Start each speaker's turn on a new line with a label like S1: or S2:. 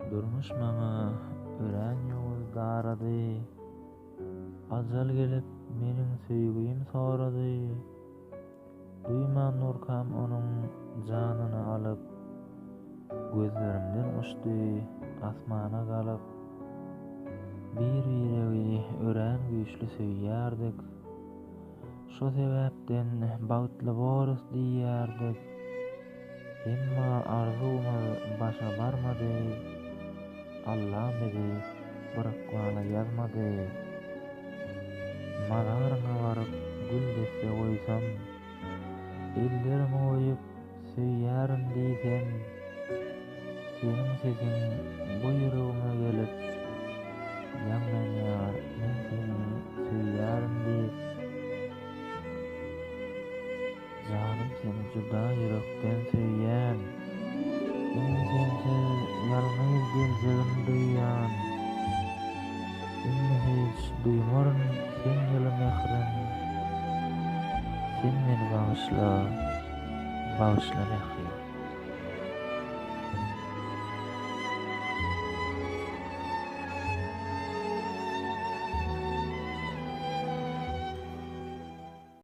S1: Durmuş maňa örän ýowuz darady. Ajal gelip meniň söýgim sorady. Duýman durkam onuň janyny alyp, Gözlerimden uçdy asmana galyp. Bir-biregi örän güýçli söýýärdik. Şo sebäpden bagtly borus diýýärdik. Emma arzuwymyz başa barmady. Allam bizi bir ykbala ýazmady. Mazaryňa baryp gül desse goýsam, Ellerimi goýup söýýärin diýsem, Seniň sesiň bu ýüregime gelip, Ýaňlanýar men seni söýýärin diýip. Janym seni juda ýürekden söýýän. Indi sensiz ýalňyz geljegim duýýan. Indi hiç duýmaryn seň ýyly mähriň. Sen meni bagyşla, bagyşla mährim.